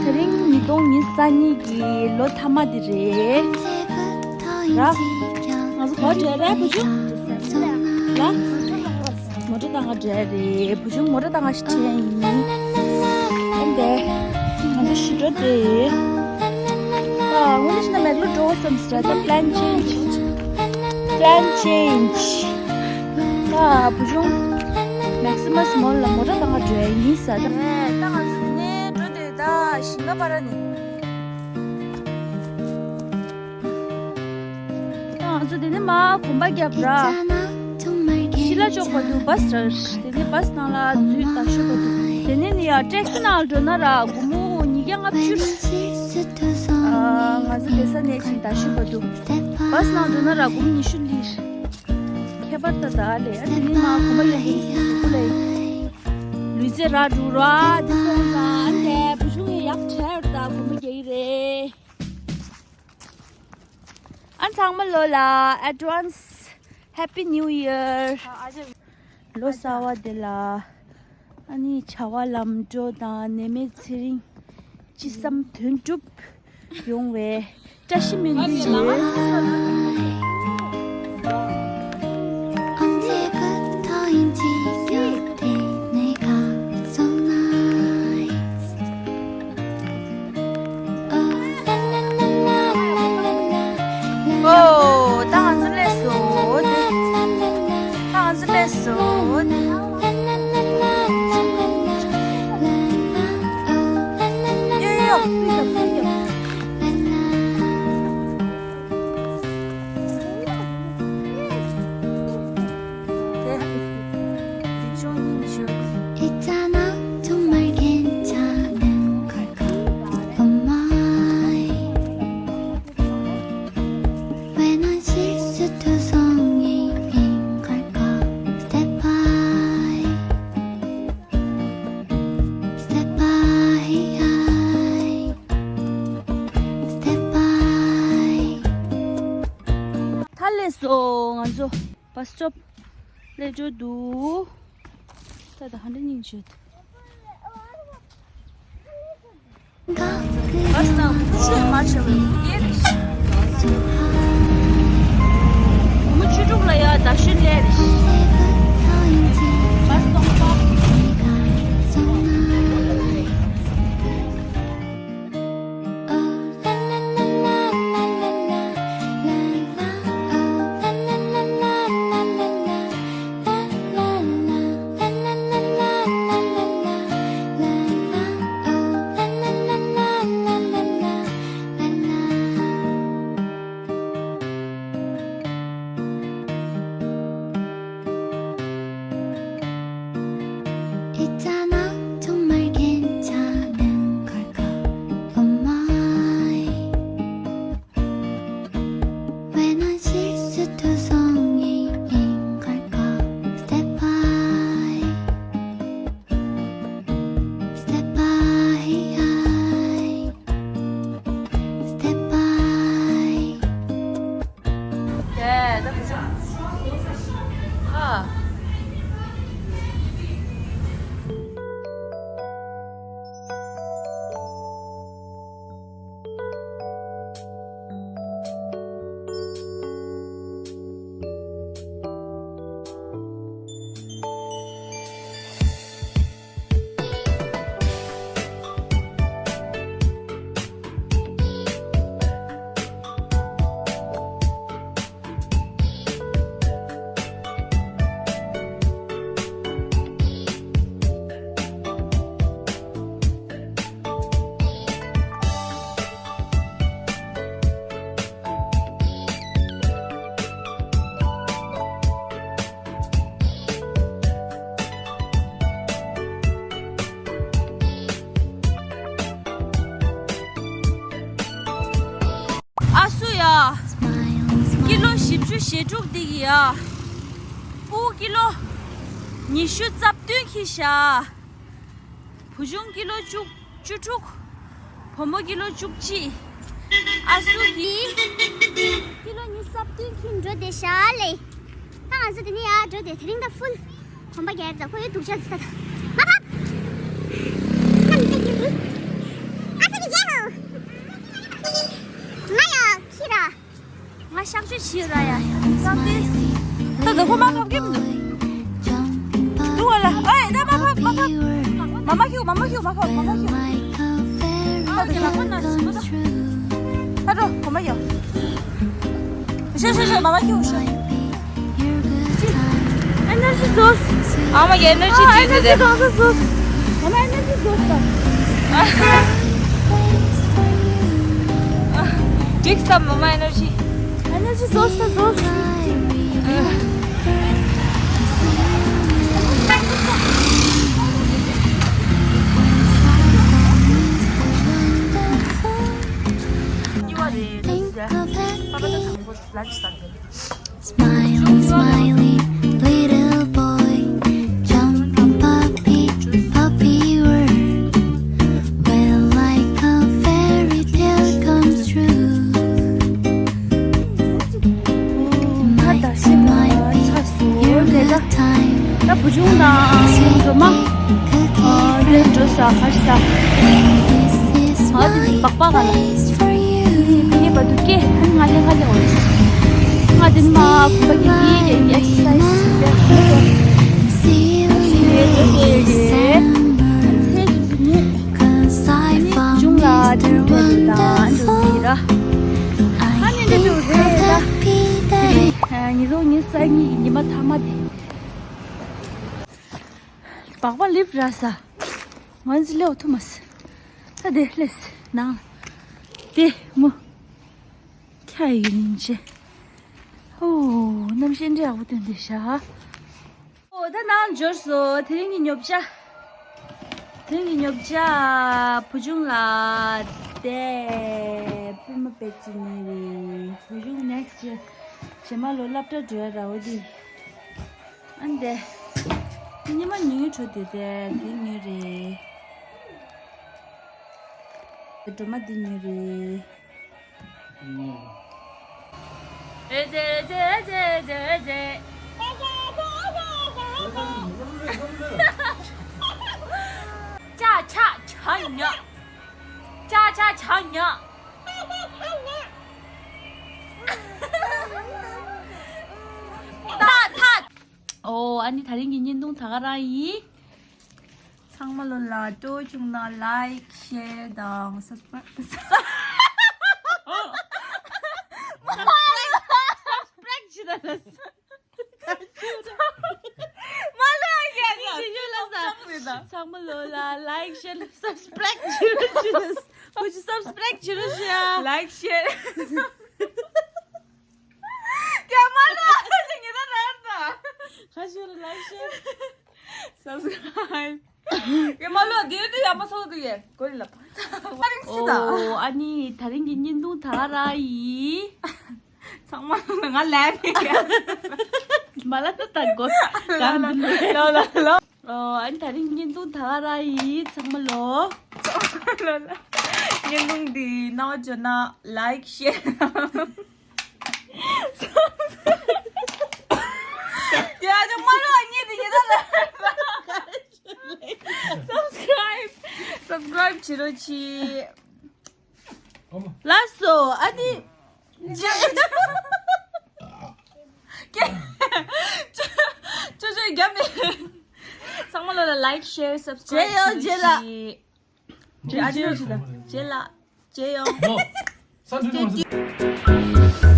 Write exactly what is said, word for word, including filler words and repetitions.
དེ་རིང་ཉིས་སྟོང་ཉི་ཤུ་རྩ་གཉིས་ཀྱི་ལོ་མཐའ་མ་དེ་རེད། ར། ང་ཚོ་ག་བར་འགྲོ་ཡ་རེད་བུ་ཆུང་། ར། མོ་ཊ་བཏང་ག་འགྲོ་ཡ་རེད། བུ་ཆུང་མོ་ཊ་བཏང་ག་ཞིག་ཁྲིད་ཡ་ཡིན། ཨ་འདས། ང་ཚོ་ཞི་འགྲོ་དེ། ཨ། དངོས་གནས་བྱས་ན་མེག་ལོར་འགྲོ་བསམ་ཟེར། ད་plan change. Plan change. ད་བུ་ཆུང་མེག་སི་མ་སི་མོལ་ལ་མོ་ཊ་བཏང་ག་འགྲོ་ཡ་ཡིན་ཟེར། ད་ད་ང་ཚོ་དེ་ནས་འགྲོ་དུས་ད་ཞིང་ཁ་པར་ནི། ད་ང་ཚོ་དེ་ནས་མར་གོམ་པ་བརྒྱབ་ར། ཤི་ལ་ཅོག་པ་འདུག་བྷ་སི་ར། དེ་ནས་བྷ་སི་ནང་ལ་འཛུལ་ད་ཤོད་པ་འདུག་དེ་ནས་ནི་ཡ་ཊེག་སི་ནང་ལ་འགྲོ་ན་ར་སྒོར་མོ་ཉིས་བརྒྱ་ལྔ་བཅུ། ཨ། ང་ཚོ་བསྡད་ས་ནས་ཕྱིན་ད་ཤོད་པ་འདུག་བྷ་སི་ནང་འགྲོ་ན་ར་སྒོར་མོ་ཉི་ཤུ་འདི། ཁྱད་པར་ད་ད་ལས། ཨ། དེ་ནས་མར་གོམ་པ་ཡོང་གི་གཟུགས་པོ་ལ་ལུས་རྩལ་ར་འགྲོ་ར། དེ་སོང་ཙང་ཨ་འདས་བུ་ཆུང་ཡང་ཡག་བྲལ་ད་གོམ་པ་རྒྱག་གི་རེད། ཨ། ཚང་མ་ལོ་ལ་advance Happy New Year. ལོ་གསར་བ་དེ་ལ་ཨ་ནི་བྱ་བ་ལམ་འགྲོ་དང་ནད་མེད་ཚེ་རིང་ཅི་བསམ་དོན་འགྲུབ་ཡོང་བའི་བཀྲ་ཤིས་སྨོན་འདུན་ཞུ། ཨོ། ད་ང་ཚོ་སླེབས་སོང་། ད་ང་ཚོ་སླེབས་སོང་། ཡོ་ཡོ་ཡོ། ད་སླེབས་སོང་། ང་ཚོ་བྷ་སི་སི་ཊོབ་སླེབས་འགྲོ་འདུག་ད་ད་ཧ་འདྲ་སྙིང་རྗེ་འདུག་བྷ་སི་ནང་མི་ཤོད་མ་བྱས་པའི་སྐད་རེད། མི་བཅུ་དྲུག་ལ་ཡ་ད་ཤོད་ལས་རེད། བྷ་སི་སྟོང་པ། 있잖아, 정말 괜찮은 걸까? Oh my. 왜 난 실수투성이인 걸까? Step by step by step by. ཡ། ད་བུ་ཆུང་། ཨ། ཨ་སུ་ཡ། ཀི་ལོ་བཞི་བཅུ་ཞེ་དྲུག་འདི་གི་ཡ། སྤུ་ཀི་ལོ་ཉི་ཤུ་རྩ་བདུན་འཁྱེར་ཤག་བུ་ཆུང་ཀི་ལོ་བཅུ་བཅུ་དྲུག་བུ་མོ་ཀི་ལོ་བཅུ་གཅིག་ཨ་སུ་གི། ཀི་ལོ་ཉི་ཤུ་རྩ་བདུན་འཁྱེར་འགྲོ་བསྡད་ཤག་ལེ། ད་ང་ཚོ་དེ་ནས་ཡར་འགྲོ་དེ་དེ་རིང་ད་ཧྥུན་གོམ་པ་རྒྱག་ད་ཁོ་ཡོད་སྡུག་ཅག་ད་ད་མ་ཕབ། ཨ་ ཅི་ར་ཡ། ད་དེ་ཁོ་མ་ཕབ་ཀྱི་མི་འདུག་འདུག་བ་ལ། ཨོ་ཡ། ད་མ་ཕབ། མ་ཕབ། མ་མ་ཁྱུག་མ་མ་ཁྱུག་མ་ཕབ། མ་མ་ཁྱུག་ད་དེ་ལ་ཁོ་ན་སུ་ད། ད་འགྲོ་གོ་མ་ཡོ། ཤོ་ཤོ་ཤོ། མ་མ་ཁྱུག་ཤོ། ཨེ་ནར་ཇི་ཟོས། ཨ་མ་གི་ཨེ་ནར་ཇི་ཨ་ཨེ་ནར་ཇི་ཟོས་ཟོས། མ་མ་ཨེ་ནར་ཇི་ཟོས་ཟོས། འགྲིག་སམ་མ་མ་ཨེ་ནར་ཇི། ཨེ་ནར་ཇི་ཟོས་ཟོས་ཟོས། གཉིས་པ་རེད་ལ་ཟེར། པ་པ་ད་དང་པོ་ལ་ཇི་ཟ་དེ། Smile, smiley little boy, jumping puppy, puppy world, where like a fairy tale comes true. My smile, you're the time. ད་བུ་ཆུང་དང་སྒྲོལ་མ་ཨ་འགྲོ་ས་ཧར་ས། ཨ་དེ་སྦག་སྦག་ག་ལ། ངས་བར་དུ་སྐད་ང་ལྷན་ཁ་ལས་འོ་རེད། ང་དེ་མ་ཁོ་པ་གི་གི་གི་ཨེག་སར་སའི་སི་བྱས་ཏེ། ཚེ་རིང་ཚེ་ཉིད་ཨ་ནི་བུ་ཆུང་ལ་དེ་རུ་བ་དེ་དང་ཨ་འགྲོ་གི་ར། ཨ་ནི་འདི་འདུག་རེད་ད། དེ་རིང་ཉི་ལོ་ཉི་ཤུ་རྩ་གཉིས་ཀྱི་ཉི་མ་མཐའ་མ་དེ། སྦག་སྦག་ལིབ་ར་ས། ང་ཚོ་ལེའུ་ཐུ་མ་སི། ད་དེ་ལེས་ནང་། དེ་མོ། ཁྱ་ཡིན་ཅེ། ཨོ། གནམ་གཤིས་འདྲ་ཡག་པོ་སྟོན་དེ་ཤ། ཨོ་ད་ནང་འབྱོར་སོ། དེ་རིང་གི་ཉོ་ཆ། དེ་རིང་གི་ཉོ་ཆ་བུ་ཆུང་ལ་དེ་པུས་མོ་པད་ཅི་ནི་རེད། བུ་ཆུང་ནེག་སི་ཡར་རྗེས་མ་ལོ་སློབ་གྲྭ་འགྲོ་ཡ་ར་བ་དེ། ཨ་འདི། ཉི་མ་ཉུང་འགྲོ་དུས་དེ་དེ་ཉོས་རེད། སྒྲོལ་མ་འདི་ཉོས་རེད། ཨེ་ཙེ་ཨེ་ཙེ། ཅ་ཆ་ཆ་ཉ། ཅ་ཆ་ཆ་ཉ། ཏ་ཐ། ཨོ་ཨ་ནི་དེ་རིང་གི་བརྙན་ཐུང་ད་ག་རང་ཡིན། ཚང་མ་ལོ་ལ་སྤྲོ་བྱུང་ན་ལའིག་ཤེར་དང་སབ་སི་ཀ་རའིབ། སབ་སི་ཀ་རའིབ་བྱེད་ད་ལ། མ་ལ་ཡ་ཡ། ཚང་མ་ལོ་ལ་ལའིག་ཤེར་སབ་སི་ཀ་རའིབ་བྱེད་རོགས་བྱེད། ཁོ་ཅི་སབ་སི་ཀ་རའིབ་བྱེད་རོགས་བྱེད། ལའིག་ཤེར། ཀྱ་མ་ལ་ཡ་ངེ་ད་ར་ད། ཁ་ཤོར་ལའིག་ཤེར། སབ་སི་ཀ་རའིབ། ཀྱ་མ་ལ་ཡ་དེ་དུ་ཡ་མ་སོ་དུ་ཡ་གོ་རི་ལ། ཨོ་ཨ་ནི་དེ་རིང་གི་བརྙན་ཐུང་ད་ག་རང་ཡིན། ཚང་མ་ང་ལན་མི་ཡ། མ་ལ་ཏ་ཏ་གོ། གང་འདི་ལོ་ལོ་ལོ། ཨོ་ཨ་ནི་དེ་རིང་བརྙན་ཐུང་ད་ག་རང་ཡིན། ཚང་མ་ལོ། ཚང་མ་ལོ་ལ། བརྙན་ཐུང་འདི་རྣ་བ་འཇོ་ན་ལའིག་ཤེར། ཡ་ཅོ་མ་ལོ་ཉེ་དེ་ཉེ་ད་ལ། སབ་སི་ཀ་རའིབ། སབ་སི་ཀ་རའིབ་བྱེད་རོགས་བྱེད། ལགས་སོ་ཨ་ནི། ཅོ་ཅོ་རྒྱབ་ནས། ཚང་མ་ལོ་ལ་ལའིག་ཤེར་སབ་སི་ཀ་རའིབ་བྱེད་རོགས་བྱེད། ཨ་ཅོ་ཅོ་ཅོ་རྗེས་ལ། ཇེ་ཡང་། ལོ། ས་འཛུལ་ནས་མ་ཟེར།